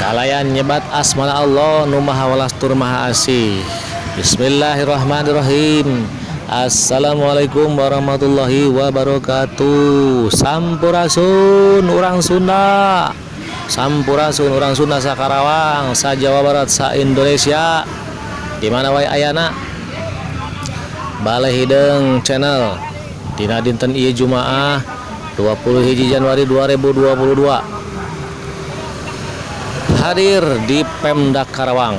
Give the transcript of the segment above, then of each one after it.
Kalayan nyebat asmana Allah nu maha welas tur maha asih. Bismillahirrahmanirrahim. Assalamualaikum warahmatullahi wabarakatuh. Sampurasun urang Sunda. Sampurasun urang Sunda sa Karawang, sa Jawa Barat, sa Indonesia. Di mana wae ayana? Balai Hideung Channel. Dina dinten ieu Jumaah 20 hiji Januari 2022. Hadir di Pemda Karawang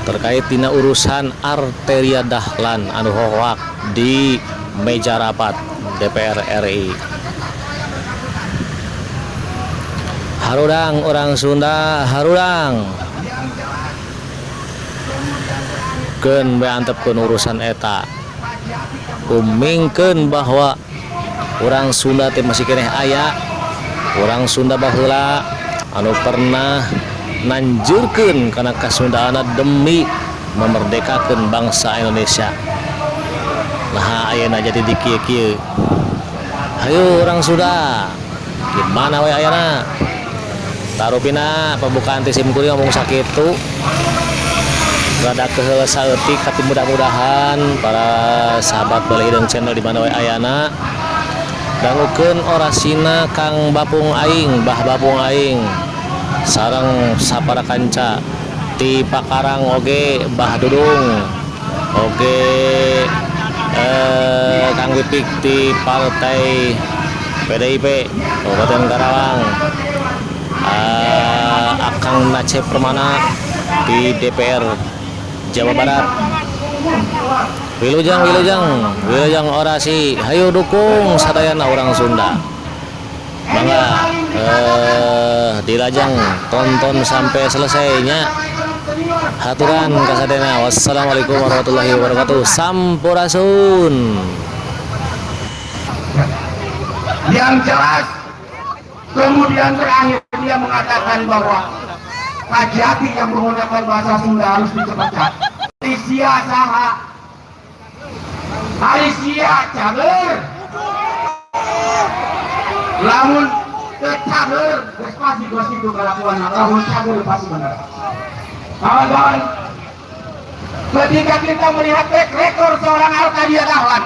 terkait dina urusan Arteria Dahlan anu hoak di meja rapat DPR RI. Harudang orang Sunda, harudang. Keun we antepkeun urusan eta. Umingkeun bahwa orang Sunda teh masih keneh aya, orang Sunda baheula anu pernah nanjurkeun kana kasundaanna demi memerdekakeun bangsa Indonesia. Nah, ayeuna jadi di kieu-kieu. Hayu orang Sunda, gimana we ayeuna? Tarupina pembukaan ti sim kuring ngomong sakitu. Rada keheul saeutik tapi mudah-mudahan para sahabat Balai Hideung Channel di mana we ayana dangukeun orasina Kang Bapung aing, Bah Bapung aing sareng sapara kanca ti Pakarang oge Bah Dudung oge Kang Wipik ti Partai PDIP Kabupaten Karawang, Akang Nace Permana di DPR Jawa Barat. Wilujeng wilujeng wilujeng orasi, hayu dukung sadayana orang Sunda. Mangga dilajeng tonton sampai selesainya. Haturan kasadayana. Wassalamualaikum warahmatullahi wabarakatuh. Sampurasun. Yang jelas kemudian terakhir dia mengatakan bahwa Kajati yang menggunakan bahasa Sunda harus dipecat. Sia saha? Ari sia cager. Lamun teu cager geus pasti geus kitu kalakuan, lamun cager pasti bener. Kawan-kawan, ketika kita melihat track record seorang Arteria Dahlan,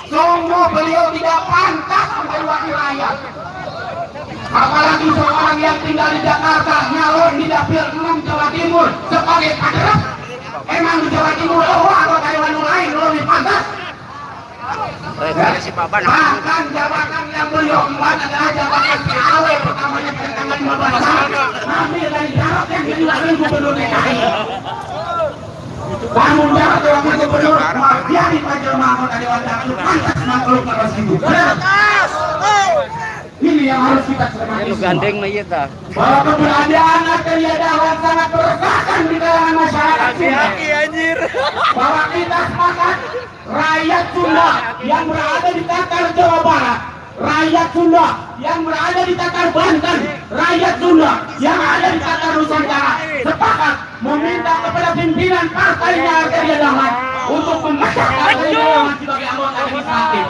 sungguh beliau tidak pantas menjadi wakil rakyat. Apalagi seorang yang tinggal di Jakarta, nyalon di Dapil 6 Jawa Timur sebagai kader. Emang di Jawa Timur oh atau Taiwan lain lebih pantas? Ya. Bahkan jabatan yang beliau emban adalah jabatan PAW pertamanya pada tanggal 15 Maret, ngambil dari Jarot yang jadi wakil gubernur DKI. Lamun Jarot wakil gubernur, jadi panjelma anggota Dewan Daerah pantas makhluk harus itu. Ini yang harus kita cermati semua. Bahwa keberadaan Arteria Dahlan sangat meresahkan di kalangan masyarakat Sunda. Bahwa kita sepakat rakyat Sunda yang berada di Tatar Jawa Barat, rakyat Sunda yang berada di Tatar Banten, rakyat Sunda yang ada di Tatar Nusantara sepakat meminta kepada pimpinan partainya Arteria Dahlan untuk memecat Arteria Dahlan sebagai anggota legislatif.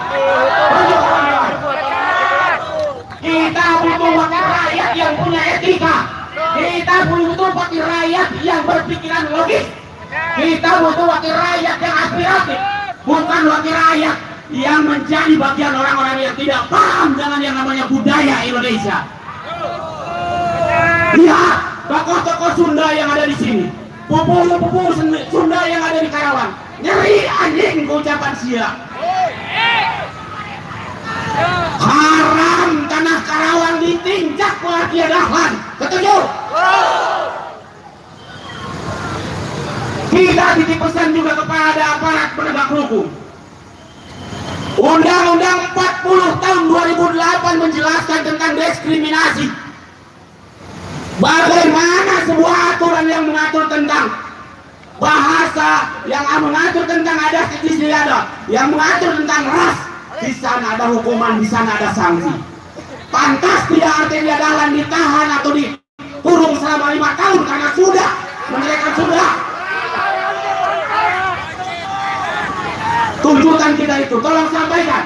Kita butuh wakil rakyat yang punya etika. Kita butuh wakil rakyat yang berpikiran logis. Kita butuh wakil rakyat yang aspiratif, bukan wakil rakyat yang menjadi bagian orang-orang yang tidak paham dengan yang namanya budaya Indonesia. Lihat tokoh-tokoh Sunda yang ada di sini, pupuh-pupuh Sunda yang ada di Karawang, nyeri anjing ucapan sia. Haram tanah Karawang ditinjak oleh Arteria Dahlan. Setuju? Kita titip pesan juga kepada aparat penegak hukum. Undang-Undang 40 tahun 2008 menjelaskan tentang diskriminasi. Bagaimana sebuah aturan yang mengatur tentang bahasa, yang mengatur tentang adat istiadat, yang mengatur tentang ras, di sana ada hukuman, di sana ada sanksi. Pantas tidak Arteria Dahlan ditahan atau dikurung selama 5 tahun karena sudah mereka sudah. Tuntutan kita itu tolong sampaikan.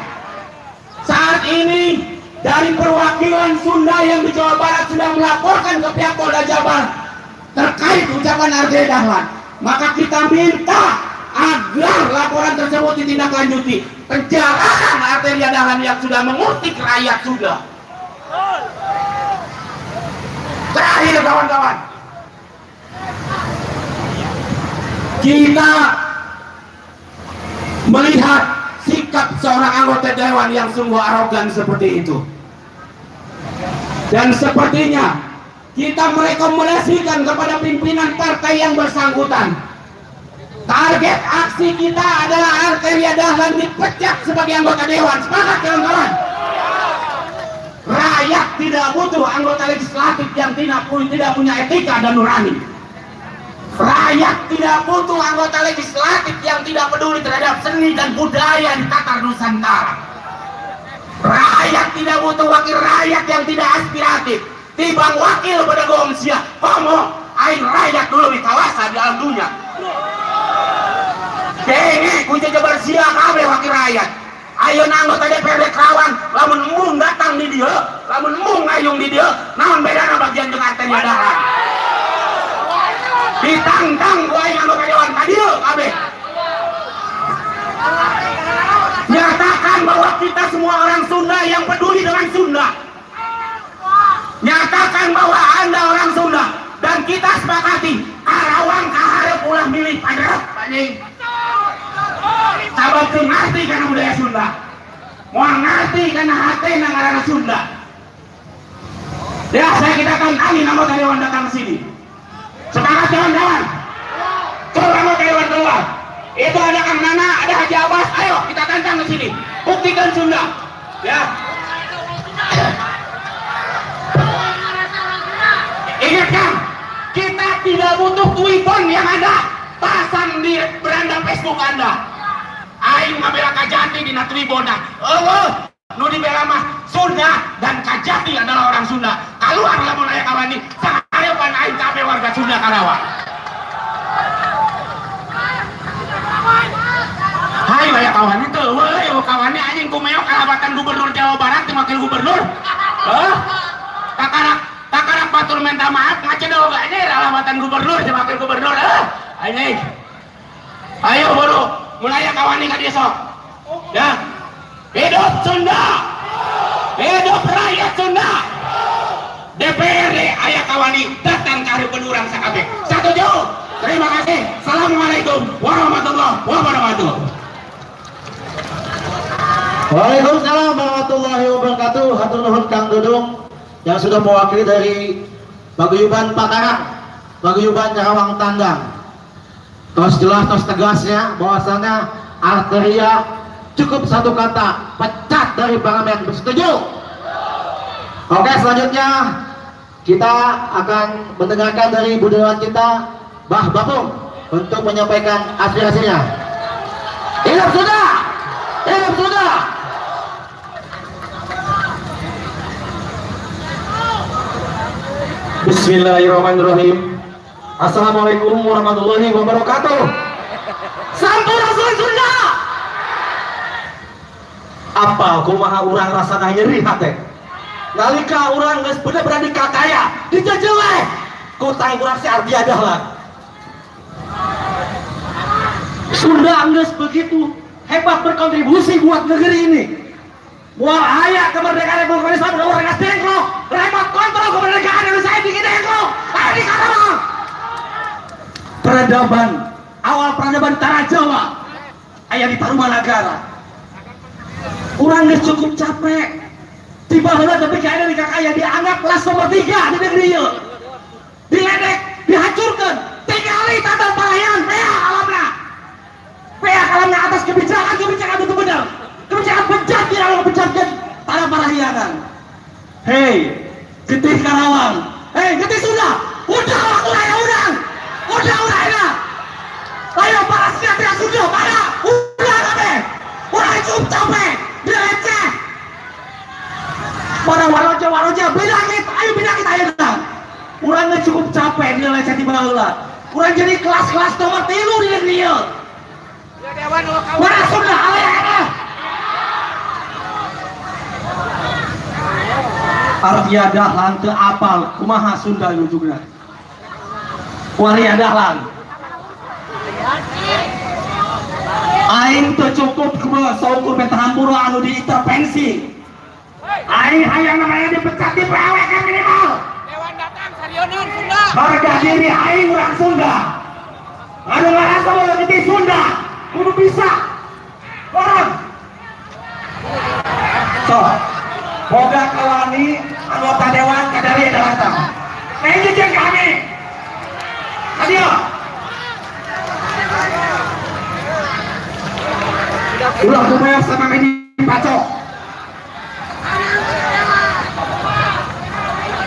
Saat ini dari perwakilan Sunda yang di Jawa Barat sudah melaporkan ke pihak Polda Jabar terkait ucapan Arteria Dahlan. Maka kita minta agar laporan tersebut ditindaklanjuti. Penjarakan Arteria Dahlan yang sudah mengutik rakyat Sunda. Terakhir kawan-kawan, kita melihat sikap seorang anggota dewan yang sungguh arogan seperti itu. Dan sepertinya kita merekomendasikan kepada pimpinan partai yang bersangkutan, target aksi kita adalah Arteria Dahlan dipecat sebagai anggota dewan. Sepakat kawan-kawan? Rakyat tidak butuh anggota legislatif yang tidak punya etika dan nurani. Rakyat tidak butuh anggota legislatif yang tidak peduli terhadap seni dan budaya di Tatar Nusantara. Rakyat tidak butuh wakil rakyat yang tidak aspiratif. Tibang wakil pada gongsia, homo, air rakyat dulu di kawasan di alam dunia. Denge, kunci jabar sia kabeh wakil rakyat. Ayo anggota DPRD Karawang, lamun embung datang di dia, lamun embung ngayung di dia, naon bedana bagian jeung Arteria Dahlan. Ditantang ku aing anggota dewan ka dieu kabeh. Nyatakan bahwa kita semua orang Sunda yang peduli dengan Sunda. Nyatakan bahwa Anda orang Sunda dan kita sepakati Karawang kaharep ulah milih paderep anjing. Sabab teu ngarti kana budaya Sunda. Moal ngarti kana hatena ngaranna Sunda. Ya, saya kita tantangin anggota dewan datang ke sini. Sepakat kawan-kawan? Coba anggota dewan keluar. Itu ada Kang Nana, ada Haji Abbas, ayo kita tantang ke sini. Buktikan Sunda. Ya. Ingat Kang, kita tidak butuh Twitter yang ada. Pasang di beranda Facebook Anda. Aing ngabela Kajati dina Tribona. Eueuh, nu dibela mah Sunda dan Kajati adalah orang Sunda. Kaluar lamun aya kawani, sahareupan aing kabeh warga Sunda Karawang. Hai aya kawani teu eueuh, kawani anjing kumeok kalabatan gubernur Jawa Barat teh wakil gubernur. Heuh. Takarak batur minta maaf ngacedog anjir alabatan gubernur teh wakil gubernur. Heuh, anjing. Ayo buru, mulai kawani ka dieu sok. Ya. Hidup Sunda. Hidup rakyat Sunda. DPRD aya kawani datang ka hareupeun urang sakabeh. Satuju. Terima kasih. Assalamualaikum warahmatullahi wabarakatuh. Waalaikumsalam warahmatullahi wabarakatuh. Hatur nuhun Kang Dudung yang sudah mewakili dari Paguyuban Pakarang, Paguyuban Karawang Tandang. Tos jelas, tos tegasnya bahwasannya Arteria cukup satu kata, pecat dari parlemen. Setuju? Oke, selanjutnya kita akan mendengarkan dari budayawan kita Bah Bapung untuk menyampaikan aspirasinya. Hidup Sunda! Hidup Sunda! Bismillahirrahmanirrahim. Assalamualaikum warahmatullahi wabarakatuh. Sampurasun Sunda. Apa kumaha urang rasana nyeri hate? Nalika urang geus bener-bener dikakaya, dijejeleh ku tang urang si Arteria Dahlan. Sunda geus begitu hebat berkontribusi buat negeri ini. Moal aya kemerdekaan Republik Indonesia urang geus dengklok, remote kontrol kemerdekaan Indonesia bikin dengklok. Aya di Karawang. Peradaban awal peradaban Tanah Jawa aya di Tarumanagara. Urang geus cukup capek. Tiba heula tapi ka di kakaya dianggap kelas nomor 3 di negeri ieu. Diledek, dihancurkan, tingali tata parahyangan pea alamna. Pea alamna atas kebijakan-kebijakan itu benar. Kebijakan bejat di dalam bejatkan tanah parahyangan. Hei, getih Karawang. Hei, getih Sunda. Udah waktu raya urang. Udah urang. Ayo para senjata Sunda, para udah kabeh. Urang cukup capek, dileceh. Para waroja-waroja bilangit, ayo bilangit ayo dah. Urangnya cukup capek dileceh di baheula. Urang jadi kelas-kelas nomor 3 di negeri ieu. Mana Sunda aleh. Arya Dahlan teu apal kumaha Sunda ujugna. Arya Dahlan. Aing teu cukup saukur peta hampura anu diintervensi. Aing hayang namanya dipecat di PW kan minimal. Dewan datang sarioneun Sunda. Harga diri aing urang Sunda. Anu ngarasa boga gede Sunda, kudu bisa. Orang. So, boga kawani anggota dewan kadari datang. Nah ini jeung kami. Adio. Ulah kumaha sama ini pacok.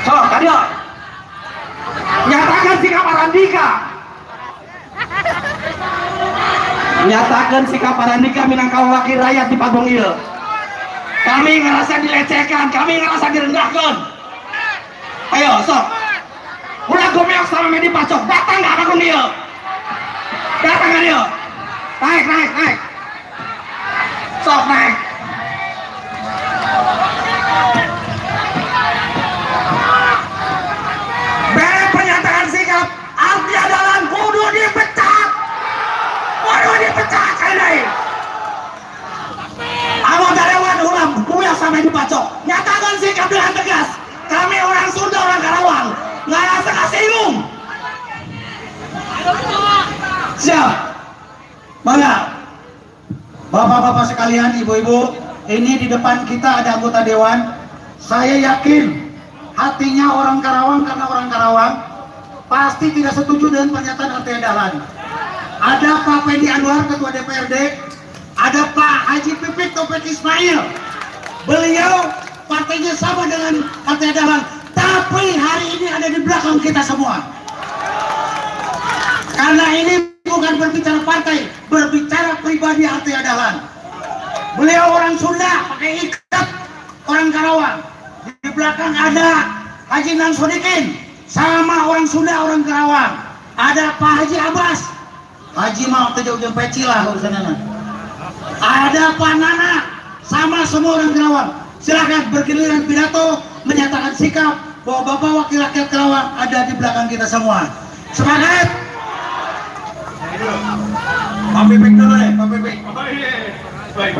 So, adio. Nyatakan sikap Arandika. Nyatakan sikap Arandika minangka wakil rakyat di Pagong ieu. Kami ngerasa dilecehkan, kami ngerasa direndahkan. Ayo, sok. Ulah gomeok sama Medi Pacok, datang nggak Pagong ieu? Datang nggak dia? Naik, naik, naik. Sok naik. Beri pernyataan sikap, Arya Dahlan kudu dipecat. Kudu dipecat kali ini. Anggota dewan ulah kuya sampai dipacok. Nyatakan sikap dengan tegas. Kami orang Sunda, orang Karawang, nggak rasa kasinggung. Siap. Mana? Bapak-bapak sekalian, ibu-ibu, ini di depan kita ada anggota dewan. Saya yakin hatinya orang Karawang, karena orang Karawang pasti tidak setuju dengan pernyataan Arya Dahlan. Ada Pak Pendi Anwar, Ketua DPRD, ada Pak Haji Pipik Topik Ismail. Beliau partainya sama dengan Arya Dahlan, tapi hari ini ada di belakang kita semua. Karena ini bukan berbicara partai, berbicara pribadi Arya Dahlan. Beliau orang Sunda, pakai ikat, orang Karawang. Di belakang ada Haji Nan Sodikin, sama orang Sunda, orang Karawang. Ada Pak Haji Abbas, Haji mau tidak ujung peci lah urusannya. Ada Pak Nana, sama semua orang Karawang. Silakan bergiliran pidato menyatakan sikap bahwa Bapak Wakil Rakyat Karawang ada di belakang kita semua. Semangat! Pak Pipik dulu deh, Pak Pipik. Baik.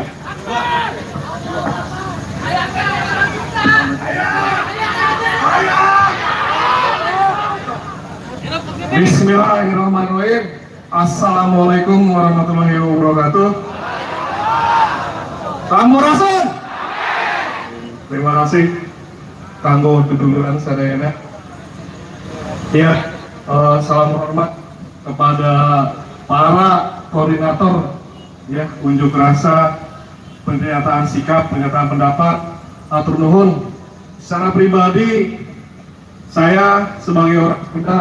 Bismillahirrahmanirrahim. Assalamualaikum warahmatullahi wabarakatuh. Sampurasun. Terima kasih kanggo duduluran sadayana. Ya, salam hormat kepada para koordinator ya unjuk rasa, pernyataan sikap, pernyataan pendapat. Atur nuhun. Secara pribadi saya sebagai orang Sunda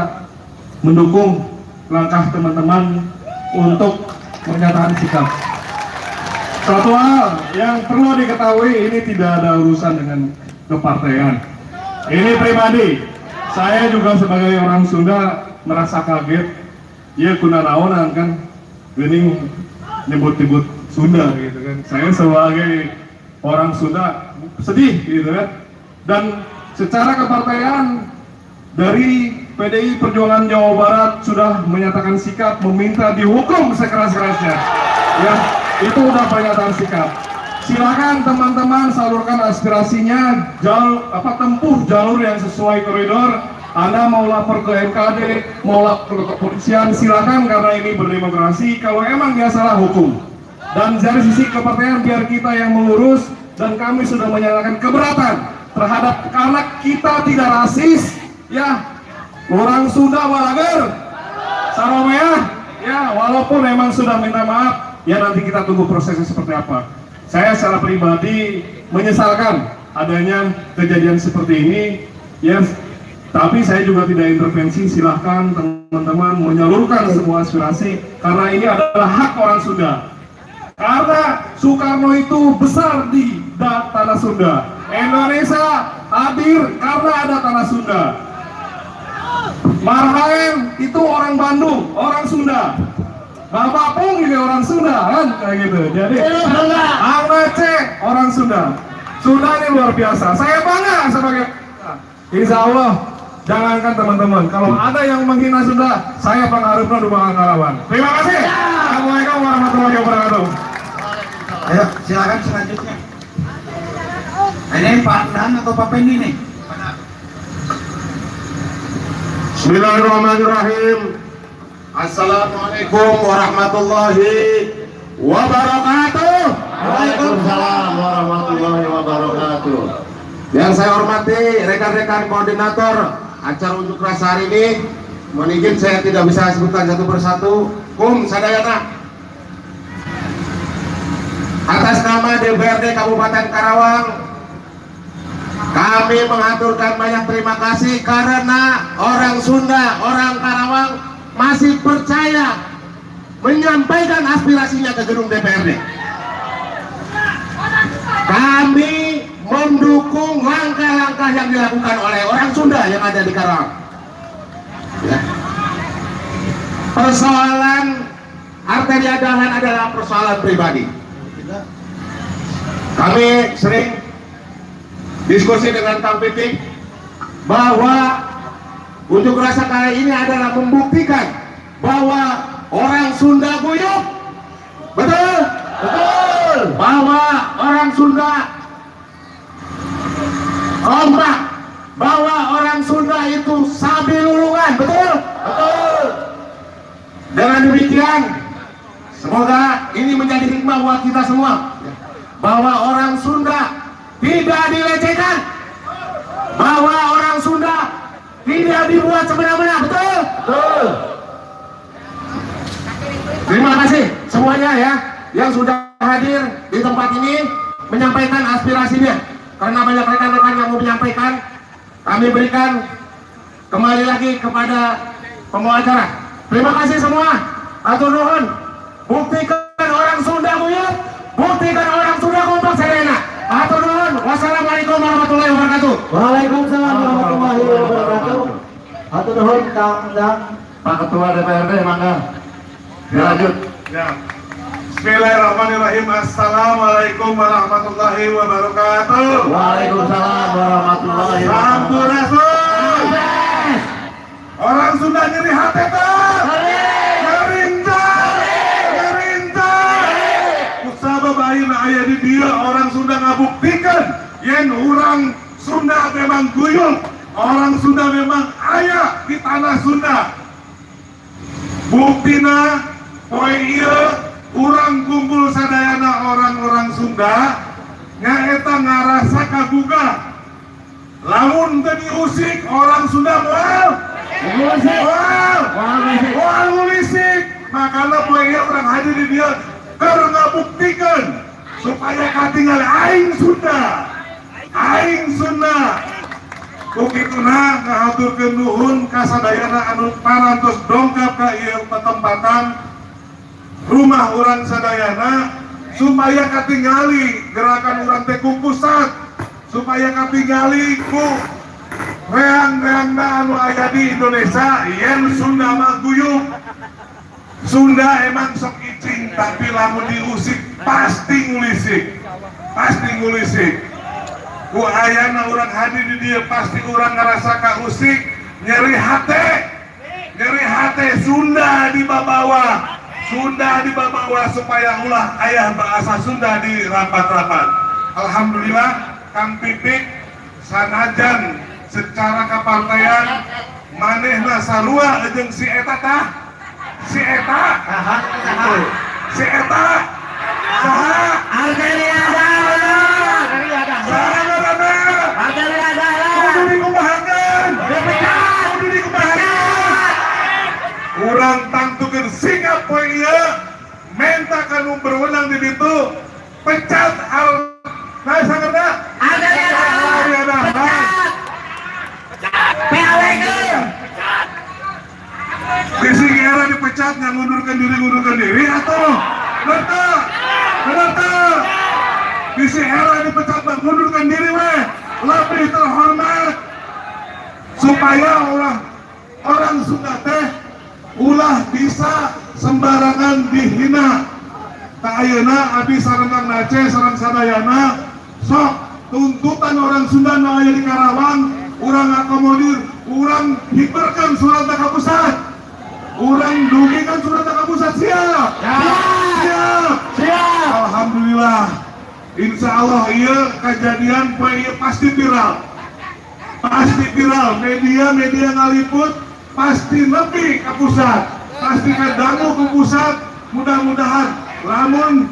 mendukung langkah teman-teman untuk pernyataan sikap. Satu hal yang perlu diketahui, ini tidak ada urusan dengan kepartaian. Ini pribadi. Saya juga sebagai orang Sunda merasa kaget. Ya kunanaonan kan, geuning nyebut-nyebut Sunda gitu kan. Saya sebagai orang Sunda sedih gitu kan. Dan secara kepartaian dari PDI Perjuangan Jawa Barat sudah menyatakan sikap meminta dihukum sekeras-kerasnya. Ya, itu udah pernyataan sikap. Silakan teman-teman salurkan aspirasinya, tempuh jalur yang sesuai koridor. Anda mau lapor ke MKD, mau lapor ke kepolisian, silakan, karena ini berdemokrasi. Kalau emang dia salah, hukum. Dan dari sisi kepartaian biar kita yang mengurus, dan kami sudah menyatakan keberatan terhadap, karena kita tidak rasis, ya. Orang Sunda walager, saromea, ya, walaupun memang sudah minta maaf, ya nanti kita tunggu prosesnya seperti apa. Saya secara pribadi menyesalkan adanya kejadian seperti ini, ya. Tapi saya juga tidak intervensi, silahkan teman-teman menyalurkan semua aspirasi, karena ini adalah hak orang Sunda. Karena Soekarno itu besar di tanah Sunda. Indonesia hadir karena ada tanah Sunda. Marhaen itu orang Bandung, orang Sunda. Bapak Pung juga orang Sunda kan, kayak gitu. Jadi Aceh orang Sunda. Sunda ini luar biasa. Saya bangga sebagai Insya Allah, jangankan teman-teman, kalau ada yang menghina Sunda, saya pengaruhnya di bakal ngalawan. Terima kasih. Assalamualaikum warahmatullahi wabarakatuh. Ayo, silakan selanjutnya. Ini Pak Dan atau Pak Pendi nih? Bismillahirrahmanirrahim. Assalamualaikum warahmatullahi wabarakatuh. Waalaikumsalam warahmatullahi wabarakatuh. Yang saya hormati rekan-rekan koordinator acara unjuk rasa hari ini, mohon izin saya tidak bisa sebutkan satu persatu. Kum sadayana. Atas nama DPRD Kabupaten Karawang, kami mengaturkan banyak terima kasih karena orang Sunda, orang Karawang masih percaya menyampaikan aspirasinya ke gedung DPRD. Kami mendukung langkah-langkah yang dilakukan oleh orang Sunda yang ada di Karawang. Ya. Persoalan Arteria Dahlan adalah persoalan pribadi. Kami sering diskusi dengan Kang Pipik bahwa unjuk rasa kali ini adalah membuktikan bahwa orang Sunda guyup. Betul? Betul. Bahwa orang Sunda kompak, bahwa orang Sunda itu sabilulungan. Betul? Betul. Dengan demikian, semoga ini menjadi hikmah buat kita semua, bahwa orang Sunda tidak dilecehkan, bahwa orang Sunda tidak dibuat semena-mena. Betul? Betul. Terima kasih semuanya ya yang sudah hadir di tempat ini menyampaikan aspirasinya. Karena banyak rekan-rekan yang mau menyampaikan, kami berikan kembali lagi kepada pembawa acara. Terima kasih semua. Atur nuhun. Buktikan orang Sunda guyup, buktikan orang Sunda kompak serena. Atur nuhun. Wassalamualaikum warahmatullahi wabarakatuh. Waalaikumsalam warahmatullahi wabarakatuh. Atur nuhun Kang Dang. Pak Ketua DPRD mangga. Dilanjut. Ya. Bismillahirrahmanirrahim. Assalamualaikum warahmatullahi wabarakatuh. Waalaikumsalam warahmatullahi wabarakatuh. Sampurasun. Orang Sunda nyeri hati teh. Aya di dia orang Sunda ngabuktikan yen orang Sunda memang guyup, orang Sunda memang aya di tanah Sunda. Buktina poe ieu urang kumpul sadayana orang-orang Sunda nyaeta ngarasa kaguga. Lamun teu diusik orang Sunda moal moal ngulisik. Makana poe ieu urang hadir di dieu keur ngabuktikan supaya katingal aing Sunda, aing Sunda. Kukituna ngahaturkeun nuhun ka sadayana anu parantos dongkap ka ieu petempatan rumah urang sadayana supaya katingali gerakan urang teh ku pusat, supaya katingali ku reang-reangna anu aya di Indonesia yen Sunda mah guyup. Sunda emang sok icing tapi lamun diusik pasti ngulisik, pasti ngulisik. Ku ayana urang hadir di dieu pasti urang ngarasa kausik, nyeri hate Sunda dibabawa, Sunda dibabawa supaya ulah ayah bahasa Sunda di rapat-rapat. Alhamdulillah Kang Pipik sanajan secara kapartaian manehna sarua jeung si eta tah. Si eta, si eta, saha? Arteria Dahlan. Saha ngaranna? Arteria Dahlan. Kudu dikumahakeun. Kudu dikumahakeun. Urang tangtukeun sikap poe ieu, menta ka nu berwenang di ditu, pecat al nah sangerna? Arteria Dahlan. Pecat. PAW-keun. Pecat. Bisi era dipecat nggak ngundurkan diri atau bener bener bisi era dipecat nggak ngundurkan diri weh lebih terhormat supaya orang Sunda teh ulah bisa sembarangan dihina. Tak ayeuna abi sareng Kang Nace sareng sadayana sok tuntutan orang Sunda nu aya di Karawang Urang akomodir, urang hiperkan surat ka pusat. Urang dugikan surat ka pusat, siap. Siap. Siap. Alhamdulillah. Insya Allah iya kejadian poe ieu pasti viral. Pasti viral, media-media ngaliput pasti nepi ka pusat, pasti kadangu ke pusat. Mudah-mudahan lamun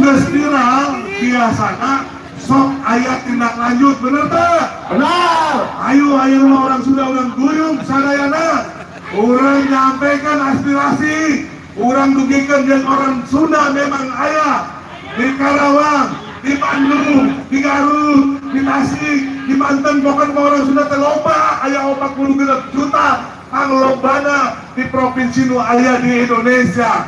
geus viral biasana sok aya tindak lanjut, bener teu? Benar. Ayo ayo orang Sunda urang guyub sadayana, urang nyampaikan aspirasi, urang dugikeun jeung orang Sunda memang aya di Karawang, di Bandung, di Garut, di Tasik, di Banten, pokoknya orang Sunda teh loba, aya 46 juta panglobana di provinsi nu aya di Indonesia.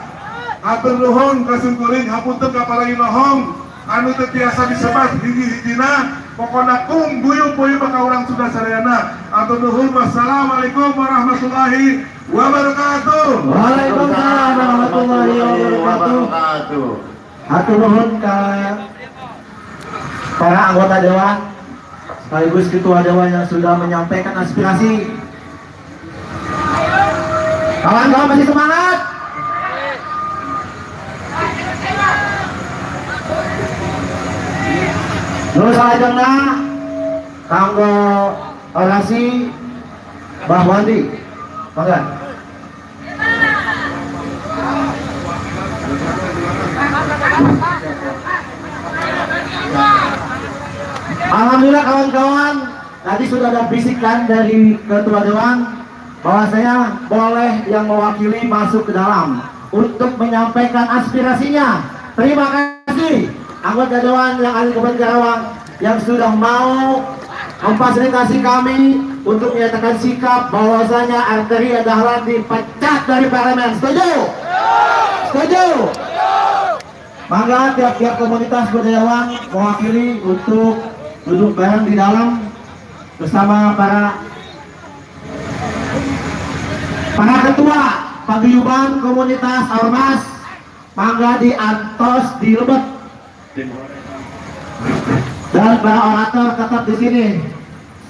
Hatur nuhun ka simkuring, hapunten ka para inohong anu teu tiasa disebat hiji-hijina, pokona kung guyub-guyub ka urang Sunda sadayana. Hatur nuhun, wassalamualaikum warahmatullahi wabarakatuh. Waalaikumsalam warahmatullahi wabarakatuh. Hatur nuhun ka para anggota dewan sekaligus ketua dewan yang sudah menyampaikan aspirasi. Kawan-kawan masih semangat? Nu salajengna kanggo orasi Bah Wandi. Mangga. Alhamdulillah kawan-kawan, tadi sudah ada bisikan dari ketua dewan bahwasanya boleh yang mewakili masuk ke dalam untuk menyampaikan aspirasinya. Terima kasih anggota dewan yang ada di Kabupaten Karawang yang sudah mau memfasilitasi kami untuk menyatakan sikap bahwasanya Arteria Dahlan dipecat dari parlemen. Setuju? Setuju? Maka tiap-tiap komunitas budayawan mewakili untuk duduk bareng di dalam bersama para ketua paguyuban komunitas ormas, mangga diantos di lebet, dan para orator tetap di sini.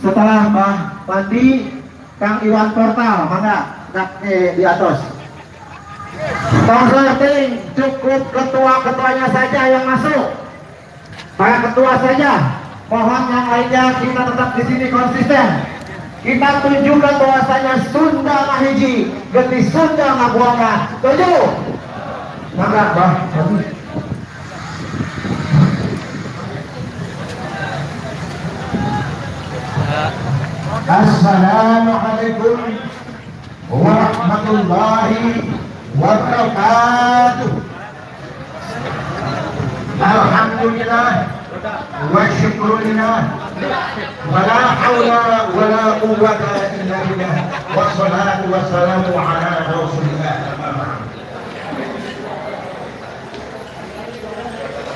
Setelah Mbah Wandi, Kang Iwan Portal, mangga di atas. Tong sorting, cukup ketua-ketuanya saja yang masuk. Para ketua saja, mohon yang lainnya kita tetap di sini konsisten. Kita tunjukkan bahwasanya Sunda ngahiji, geti Sunda ngabuangna. Setuju? Mangga, Mbah. Assalamualaikum warahmatullahi wabarakatuh. Alhamdulillah wa syukrulillah wa la hawla wa la quwwata illa billah wassalatu wassalamu ala rasulillah.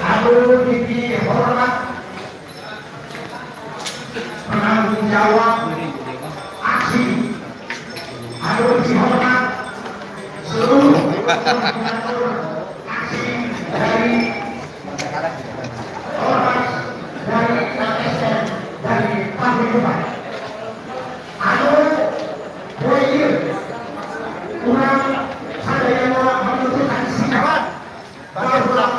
Aku diberi hormat penanggung jawab aksi, harus dihormat seluruh koordinator aksi dari ormas, dari ASN, dari paguyuban. Anu poe kurang sadayana menentukan sikap bahwa kurang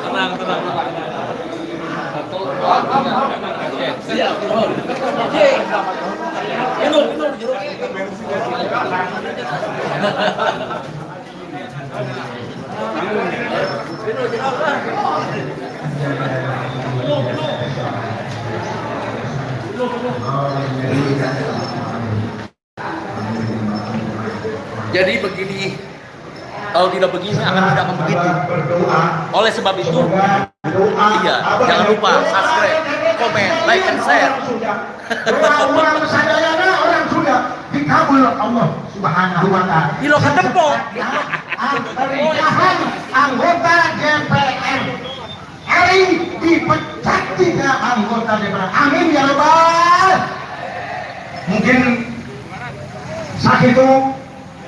Tenang, tenang. Jadi begini, kalau tidak begini akan tidak akan begitu. Oleh sebab itu, iya, jangan lupa subscribe, komen, like, and share. Orang sadayana orang Sunda dikabul Allah Subhanahu wa Ta'ala. Di lokal tempo. Pernikahan anggota DPR RI dipecat 3 anggota DPR. Amin ya rabbal. Mungkin saat itu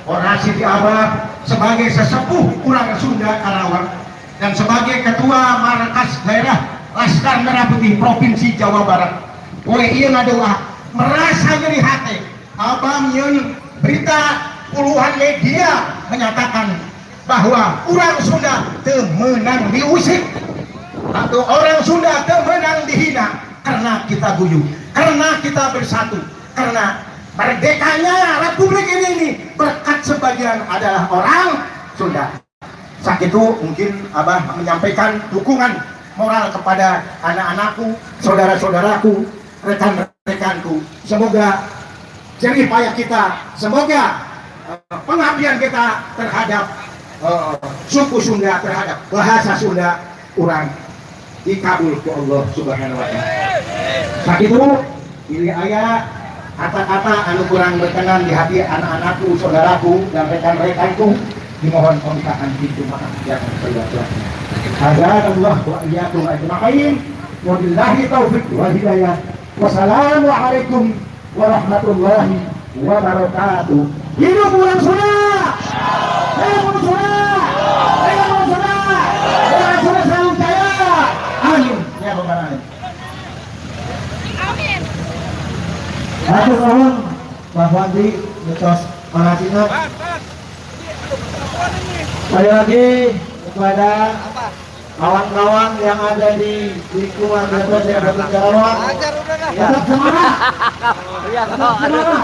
orasi di Abah sebagai sesepuh urang Sunda Karawang dan sebagai ketua markas daerah Laskar Merah Putih Provinsi Jawa Barat, oleh ieu ngadoa merasa nyeri hati. Abang yeun berita puluhan media menyatakan bahwa urang Sunda teu meunang diusik atau orang Sunda teu meunang dihina karena kita guyub, karena kita bersatu, karena merdekanya Republik ini berkat sebagian adalah orang Sunda. Saat itu mungkin Abah menyampaikan dukungan moral kepada anak-anakku, saudara-saudaraku, rekan-rekanku. Semoga jerih payah kita, semoga pengabdian kita terhadap suku Sunda, terhadap bahasa Sunda, urang dikabul ku Allah Subhanahu wa Ta'ala. Saat itu pilih ayah kata-kata anu kurang berkenan di hati anak-anakku, saudaraku, dan rekan-rekanku, dimohon pembukaan pintu maaf yang seluas-luasnya. Hadanallah wa iyyakum ajma'in, wabillahi taufik wal hidayah. Wassalamualaikum warahmatullahi wabarakatuh. Hidup urang Sunda! Hidup urang Sunda! Hidup urang Sunda! Urang Sunda selalu jaya. Amin ya rabbal alamin. Amin. Hatur nuhun Bang Wandi mitos orasina. Sekali lagi kepada kawan-kawan yang ada di lingkungan DPRD Karawang, tetap semangat, tetap semangat.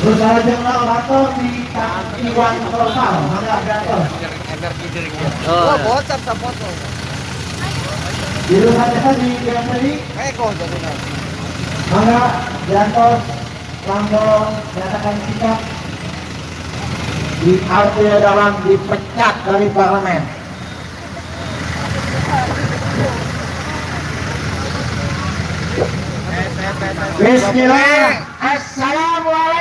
Bersama orator di Iwan Total, mana Gatot? Oh, bocor sama foto. Di rumah desa di GMPI, maka Jantos langsung menyatakan sikap di Artinya dalam dipecat dari parlemen. Bismillah. Assalamualaikum.